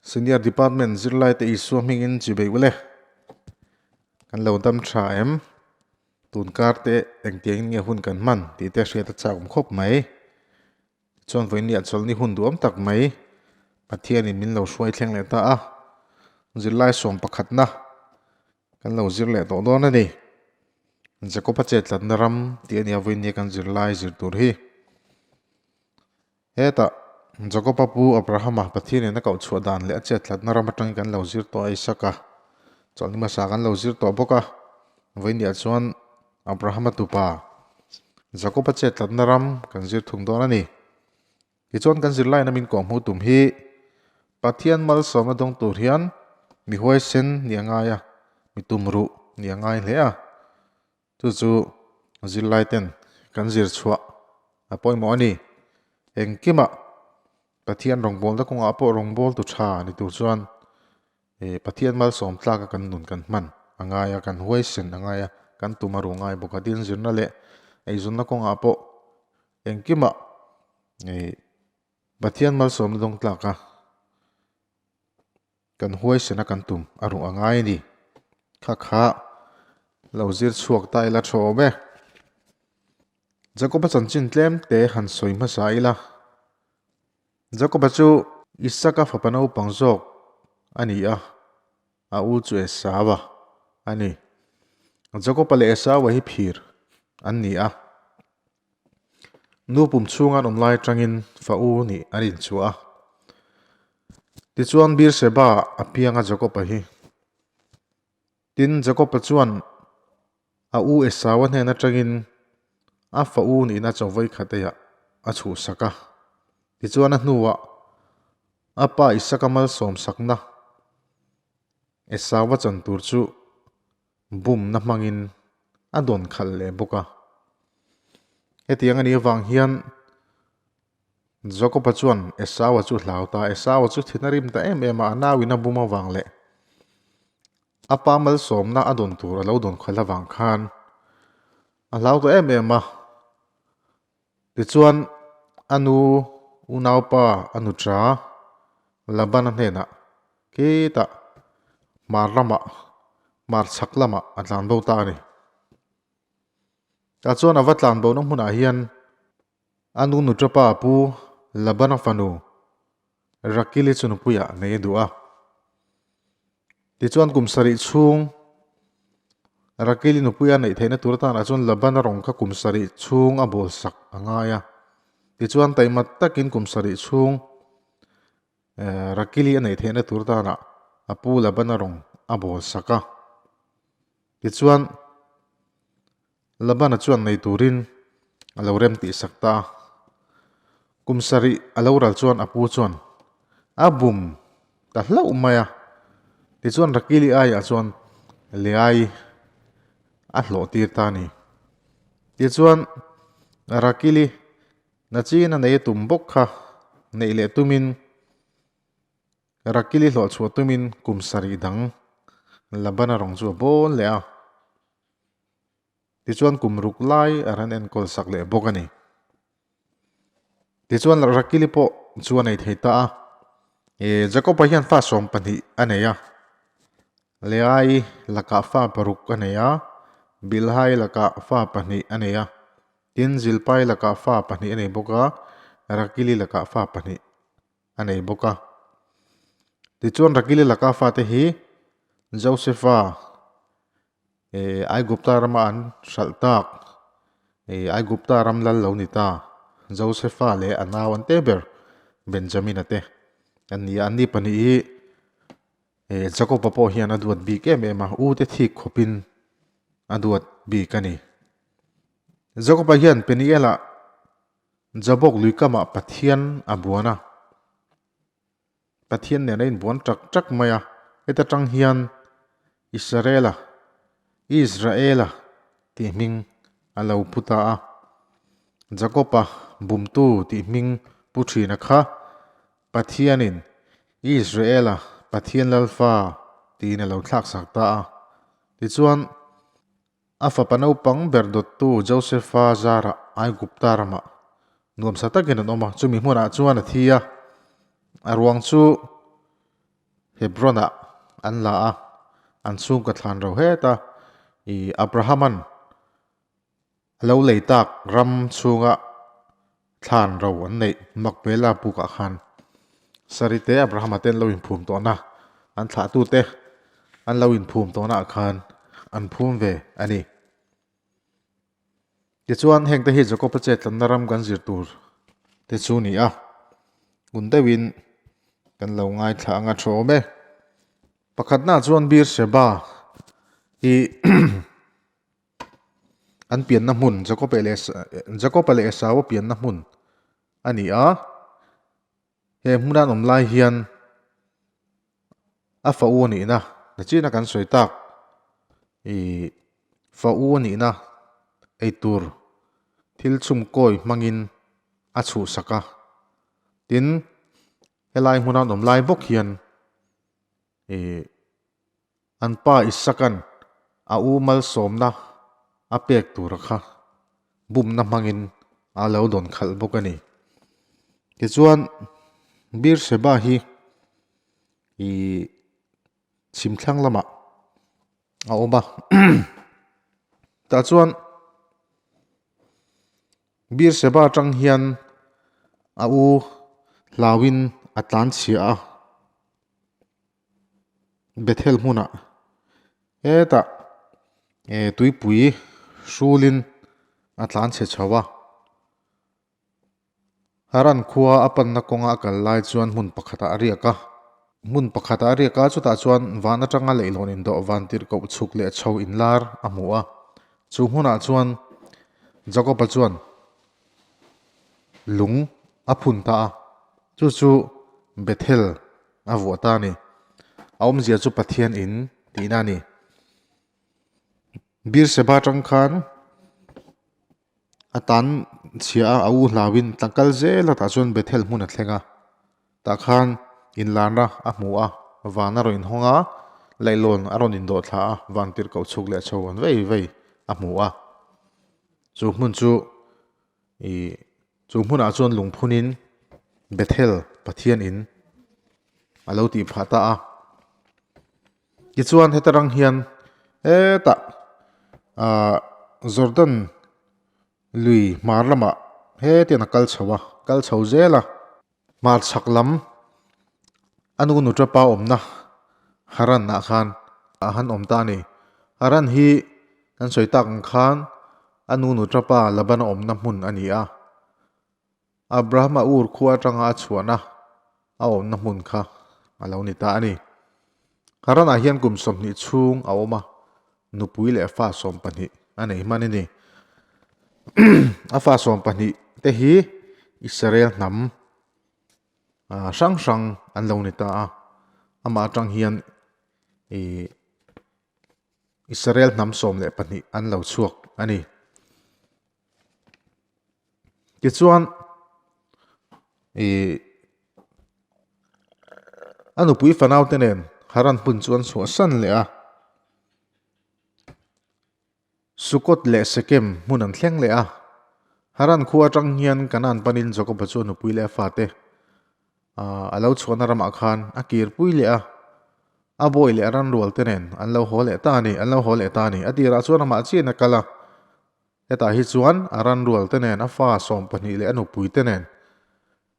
Senior Department zirlaite Isua hmingin chibei ule. Kan lo dam tha em? Tun kar te engtiangin nge hun kan hman tih te hriat a chak awm khawp mai. Tichuan vawiinniah chawlhni hun duhawm tak mai Pathianin min lo hruai thleng leh ta a, zirlai sawm pakhatna kan lo zir leh tawh dawn a ni. Jakob-a chetlatna ram tih a nia vawiinnia kan zirlai zir tur hi. Hetah Jakob-a pu Abrahama Pathianin a koh chhuah dan leh a chettlatna ram atangin kan lo zir tawh a Isaka chawlhni hmasa kan lo zir tawh bawk a. Vawiinniah chuan Abrahama tupa Jakob-a chettlatna ram kan zir thung dawn a ni. Tichuan kan zirlaina min kawhhmuh tum hi Pathian malsawmna dawng tur hian mi huaisen ni a ngai a, mi tumruh ni a ngai hle a. Chu chu zirlai ten kan zir chhuah a pawimawh a ni. Engkimah Pathian rawngbawlna kawngah pawh rawngbawltu tha ni tur chuan Pathian malsawm tlaka kan nun kan hman a ngai a, kan huaisen a ngai a, kan tum a ru ngai bawk a. Tin, zirna leh eizawnna kawngah pawh engkimah Pathian malsawmna dawng tlaka Kan huaisena kan tum a ruh a ngai a ni. Kha kha lo zir chhuak ta ila tha awm e. Jakob-a chanchin tlem te han sawi hmasa ila. Jakob-a chu Isaka fapa naupang zawk a ni a, a u chu Esau-a a ni. Jakob-a leh Esau-a hi phir an ni a. Nu pum chhunga an awm lai atangin fa u nih an inchhuah a. Tichuan Beersheba a piang a Jakob-a hi. Tin, Jakob-a chuan a u Esau-a hnen atangin a fa u nihna chawvei khat eiah a chhuhsak a. Tichuan a hnuah a pa Isaka malsawmsakna Esau-a chan tur chu bumna hmangin a dawn khalh leh bawk a. Hetiang a nih avang hian Jakob-a chuan Esau-a chu hlau ta a, Esau-a chu thin a rim ta em em a, a nauin a bum avang leh a pa malsawmna a dawn tur a lo dawn khalh avang khan a hlau ta em em a. Tichuan a nu unaupa a nu cha Labana hnenah khitah hmar lamah hmar chhak lamah a tlan bo ta a ni. Tah chuan a va tlan bona hmunah hian a nu nuṭapa pu Labana fanu Rakili chu nupuiah nei a duh a. Tichuan kum sarih chhung Rakili nupuia neih theihna tur atanah chuan Labana rawng kha kum sarih chhung a bawl sak a ngai a. Tichuan taima takin kum sarih chhung Rakili a neih theihna tur atanah a pu Labana rawng a bawl sak a. Tichuan Labana chuan nei turin a lo rem tih sak ta a. Kum sarih a lo ral chuan a pu chuan a bum ta hlauh mai a. Tichuan Rakili aiah chuan Leai a hlawh tir ta a ni. Tichuan Rakili nachin a nei a tum bawk kha neih leh tumin Rakili hlawh chhuah tumin kum sarih dang Labana rawng chu a bawn leh a. Tichuan kum ruk lai a ran enkawl sak leh bawk a ni. Tichuan Rakili pawh chu a nei thei ta a. E, Jakoba hian fa 12 a nei a. Leai lakah fa paruk a nei a, Bilhai lakah fa pahnih a nei a, tin Zilpai lakah fa pahnih a nei bawk a, Rakili lakah fa pahnih a nei bawk a. Tichuan Rakili laka fate hi Josefa, Aigupta rama an hralh tak, Aigupta ram lal lo ni ta, Josefa leh a nau an te ber Benjamina te an ni a. Anni pahnih hi Jakoba pawh hian a duat bik em em a, u te thik khawpin a duat bik a ni. Jakoba hian Peniel-ah Jabok lui kamah Pathian a buan a, Pathian nen a inbuan tak tak mai a, heta tang hian Israela, Israela tih hming a lo pu ta a, Jakob-a bumtu tih hming pu thina kha Pathianin Israela Pathian Lalfa tiin a lo thlaksak ta a, tichuan A fapa naupang ber dawttu Josefa zarah Aigupta ramah nuamsa takin an awm a, chumi hmunah chuan a thi a, a ruang chu. Hebron-ah an la a, an chhungkaw thlan ro het a, ih Abraham-a'n a lo lei tak ram chhunga thlan ro an neih Makpela bukah khan Sarite Abraham-a te an lo inphum tawhna, an thlahtute an lo inphum tawhnaah khan an phum ve a ni. Tichuan, hengte hi Jakob-a chetlanna ram kan zir tur te chu ni a, ngun deuhin kan lo ngaithla anga tha awm e. Pakhatnaah chuan Beersheba hi an pianna hmun, Jakob-a leh Jakob-a leh Esau-a pianna hmun a ni a, he hmuna an awm lai hian A fa u a nihna nachina kan sawi tak ih fa u a nihna eitur thil chhum kawi hmangin a chhuhsak a, tin helai hmuna an awm lai bawk hian ih an pa Isaka'n a u malsawmna a pek tura kha bumna hmangin a lo dawn khalh bawk a ni. Tichuan Beersheba hi ih chhim thlang lamah a awm a tah chuan Beersheba atang hian a u hlauin a tlanchhia a. Bethel hmunah hetah eh tuipui hrulin a tlan chhe chho a, Haran khua a panna kawnga a kal lai chuan hmun pakhatah a riak a, hmun pakhatah a riak a chutah chuan van atanga leihlawn indawh van tirhkoh chhuk leh chho inlar a hmu a, chu hmunah chuan Jakob-a chuan lung a phun ta a, chu chu Bethel a vuah ta a ni. A awmzia chu Pathian in tihna a ni. Beersheba atang khan a tan chhia a, a u hlauin tlangkal zel a tah chuan Bethel hmun a thleng a. Tah khan inlarna a hmu a, van a rawn inhawng a, leihlawn a rawn indawh thla a, van tirhkoh chhuk leh chho an vei vei a hmu a. Chu hmun chu Ih chu hmunah chuan lungphunin Bethel Pathian in a lo tih phah ta a. Tichuan heta rang hian hetah ah Jordan lui hmar lamah hetiang a kal chho a, kal chho zel a. Hmar chhak lam a nu nuṭapa awmna Haran ah khan a han awm ta a ni. Haran hi kan sawi tak ang khan a nu nuṭapa Laban a awmna hmun a ni a. Abraham a ur khua atanga a chhuahna a awmna hmun kha a lo ni ta a ni. Haran ah hian kum 20 chhung a awm a, nupui leh fa 12 a nei hman a ni. A fa 12 te hi Israel hnam hrang hrang an lo ni ta a, amah atang hian ih Israel hnam 12 an lo chhuak a ni. Tichuan ih a nupui fanau te nen Haran hmun chu an chhuahsan leh a, Sukot leh Sekem hmun an thleng leh a. Haran khua atang hian Kanaan panin Jakob-a chu a nupui leh a fate a lo chhuahna ramah khan a kirpui leh a, a bawi leh a ranrual te nen an lo haw leh ta a ni, an lo haw leh ta a ni. A tirah chuan amah chian a kal a. Hetah hi chuan a ranrual te nen, a fa 12 leh a nupui te nen,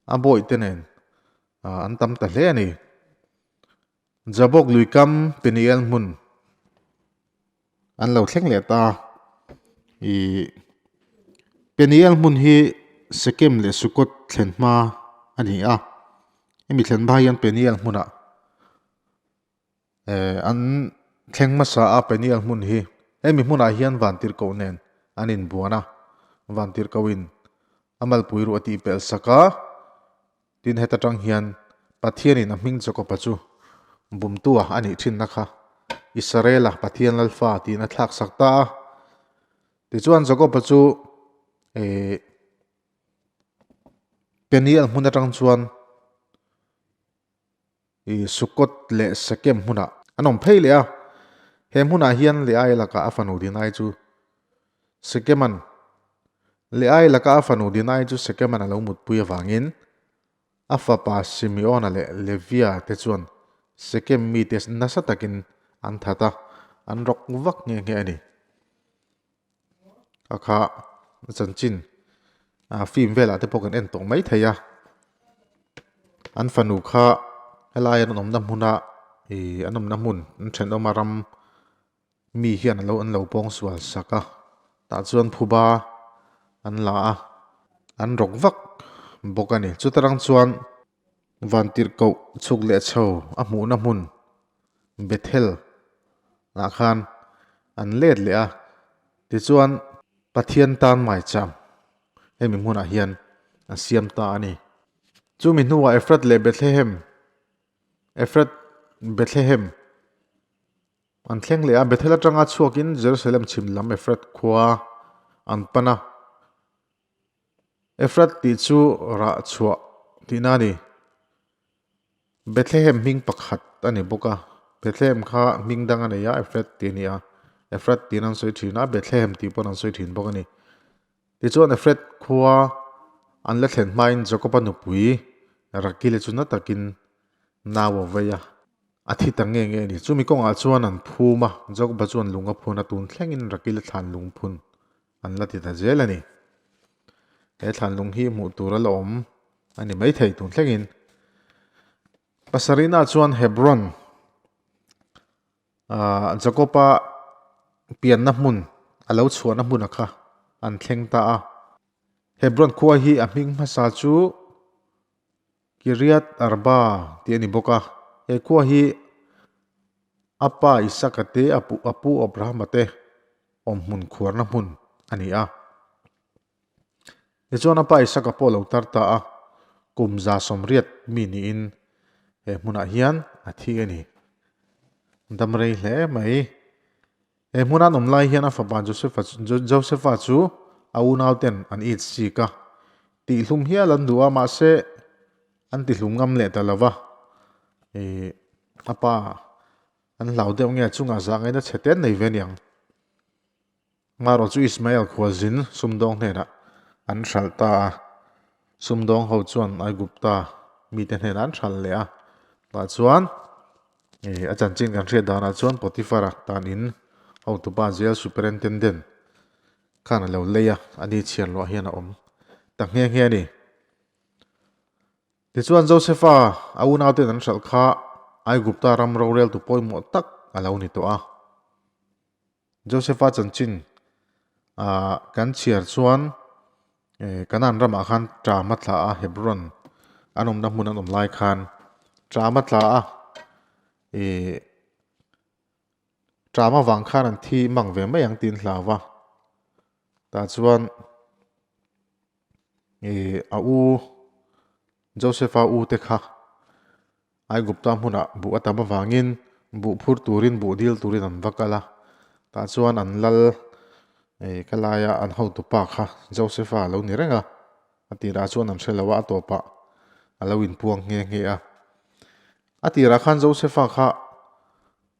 a bawih te nen an tam ta hle a ni. Jabok luikam Peniel hmun an lo thleng leh ta. Ih Peniel hmun hi Sekem leh Sukot thlen hma a ni a. Hemi thlen hma hian Peniel hmunah Eh an thleng hmasa a Peniel hmun hi hemi hmunah hian Vantirhkoh nen an inbuan a, Vantirhkohin a malpui ruah tih pelh sak a, tin heta tang hian Pathianin a hming Jakob-a chu bumtua a nih thinna kha Israel-a Pathian Lalfa tiin a thlak sak ta a. Tichuan Jakob-a chu eh Peniel hmun atang chuan I Sukkot leh Sekem hmunah an awm phei leh a. He hmunah hian Leai lakah a fanu Dinai chu Sekeman Leai laka a fanu Dinai chu Sekeman a lo mutpui avangin a fapa Simeona leh Levia te chuan Sekem mite nasa takin an that a, an rawk vak nghe nghe a ni. A kha chanchin film velah te pawh kan en tawh mai thei a, an fanu kha helai an awmna hmuna ih an awmna hmun an thenawma ram mi hian alo an lo pawng sual sak a tah chuan phuba an la a an rawk vak bawk a ni chuta rang chuan vantirhkoh chhuk leh chho a hmuhna hmun Bethel ah khan an let leh a tichuan Pathian tan maicham hemi hmunah hian a siam ta a ni chumi hnuah Ephrath leh Bethlehem Ephrath Bethlehem An thleng leh a, Bethel atanga chhuakin Jerusalem chhim lam Ephrath khua an pan a. Ephrath tih chu rah chhuah tihna a ni. Bethlehem hming pakhat a ni bawk a. Bethlehem kha hming dang a nei a, Ephrath tih a ni a. Ephrath tiin an sawi thin a, Bethlehem tih paw'n an sawi thin bawk a ni. Tichuan Ephrath khua an la thlen hmain Jakoba nupui Rakile chu na takin nau a vei a, a thi ta nge nge a ni. Chumi kawngah chuan an phum a, Jakoba chuan lung a phun a, tun thlengin Rakile thlan lung phun an la ti ta zel a ni. He thlan lung hi hmuh tur a la awm a ni maithei tun thlengin. Pasarihna chuan Hebron Ahh Jakoba pianna hmun a lo chhuahna hmun a kha an thleng ta a. Hebron khua hi a hming hmasa chu Kiriath Arba tih a ni bawk a. He khua hi a pa Isaka te a pu Abrahama te awmhmun khuarna hmun a ni a. Tichuan a pa Isaka pawh a lo tar ta a, kum 180 mi niin he hmunah hian a thi a ni. Dam rei hle mai. He hmuna an awm lai hian a fapa Josefa chu a unauten an it sik a, tihhlum hial an duh a, mahse an tihlum ngam leh ta lo va. Ih a pa an hlau deuh nge a chungah zah ngaihna chhe te an nei ve aniang. Marawh chu Ismael khualzin sumdawng hnenah an hralh ta a, sumdawng ho chuan Aigupta mite hnenah an hralh leh a. Tah chuan a chanchin kan hriat danah chuan Potiphar-a tan in hotupa jail superintendent khan a lo lei a, ani chhiar luah hian a awm ta nghe nghe a ni. Tichuan Josefa a unauten an hralh kha Aigupta ram roreltu pawimawh tak a lo ni tawh a. Josepha chanchin ah kan chhiar chuan Canaan ramah khan ṭam a tla a, Hebron an awmna hmun an awm lai khan ṭam a tla a, ih ṭam avang khan an thi mang ve mai ang tiin hlau va, tah chuan ih a u Josepha u te kha Aigupta hmunah buh a tam avangin buh phur turin buh dil turin an va kal a, tah chuan an lal ih ka laia an hotu pa kha Josepha a lo ni reng a, a tirah chuan an hre lo a, a tawpah a lo inpuang nghe nghe a. A tirah khan Josepha kha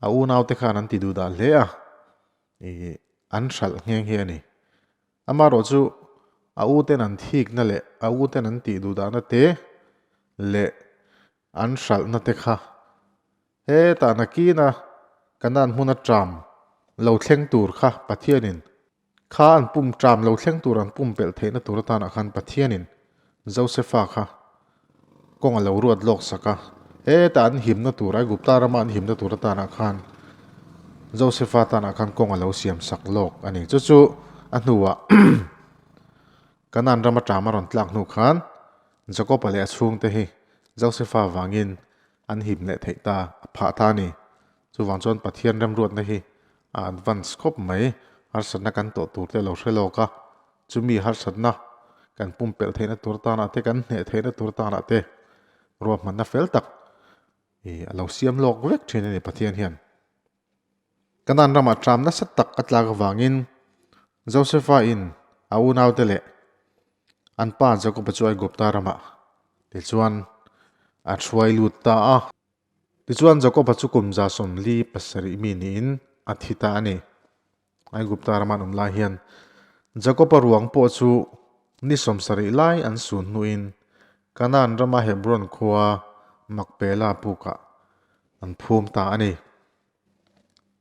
a unaute khan an ti duh dah hle a, ih an hralh nghe nghe a ni. Amaherawh chu a uten an thikna leh a uten an tih duh dahna te leh an hralhna te kha hetah nakina Kanaan hmuna ṭam lo thleng tur kha Pathianin kha an pum ṭam lo thleng tur an pumpelh theihna tur atanah khan Pathianin Josefa kha kawng a lo ruat lawk sak a, hetah an himna tur Aigupta rama an himna tur atanah khan Josefa tanah khan kawng a lo siam sak lawk a ni. Chu chu a hnuah Kanaan rama ṭam a rawn tlak hnu khan Jakob-a leh a chhungte hi Josefa vangin an him leh theih ta a phah ta a ni. Chuvang chuan Pathian remruatna hi a advance khawp mai, harsatna kan tawh tur te a lo hre lawk a. Chumi harsatna kan pumpelh theihna tur tanah te, kan hneh theihna tur tanah te ruahmanna fel tak ih a lo siam lawk vek thin a ni Pathian hian. Kanaan ramah ṭam nasa tak a tlak avangin Josefa in a unaute leh an pa Jakoba chu Aigupta ramah tichuan a hruai lut ta a. Tichuan Jakoba chu kum 47 mi niin a thi ta a ni. Aigupta rama an awm lai hian Jakoba ruang pawh chu ni 70 lai an sun hnuin Kanaan rama Hebron khua Makpela pukah an phum ta a ni.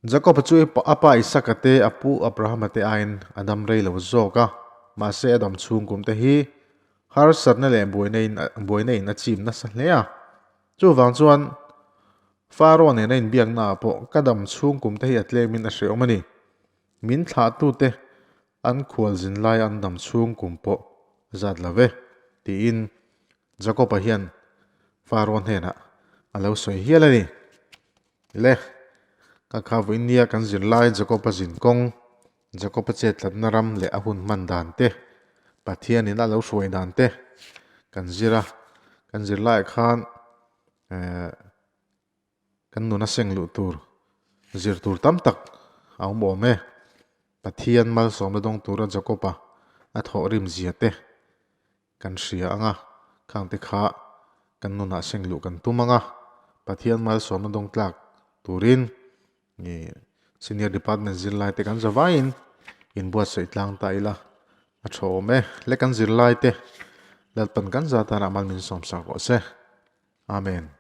Jakob-a chu a pa Isaka te, a pu Abrahama te aiin a dam rei lo zawk a, mahse a dam chhung kum te hi harsatna leh buaina in a chim nasa hle a. Chuvang chuan Faro nena inbiakna ah pawh ka dam chhung kum te hi a tlemin a hrehawm a ni. Min thlahtute an khualzin lai an dam chhung kum pawh a zat lo ve, tiin Jakob-a hian Faro hnenah a lo sawi hial a ni. Le, ka kha vawiin nia kan zirlai Jakob-a zin kawng, Jakob-a chet tlatna ram leh a hun hman dan te, Pathianin a lo hruai dan te kan zir a, kan zirlaiah khan eh kan nuna seng luh tur zir tur tam tak a awm awm e. Pathian malsawmna dawng tura Jakob-a a thawh rim zia te kan hria ang a, khang te kha kan nunah seng luh kan tum ang a, Pathian malsawmna dawng tlak turin Senior Department zirlai te kan zavaiin inbuatsaih tlang ta ila a tha awm e. Hle kan zirlai te Lalpan kan za tanah mal min sawmsak rawh se. Amen.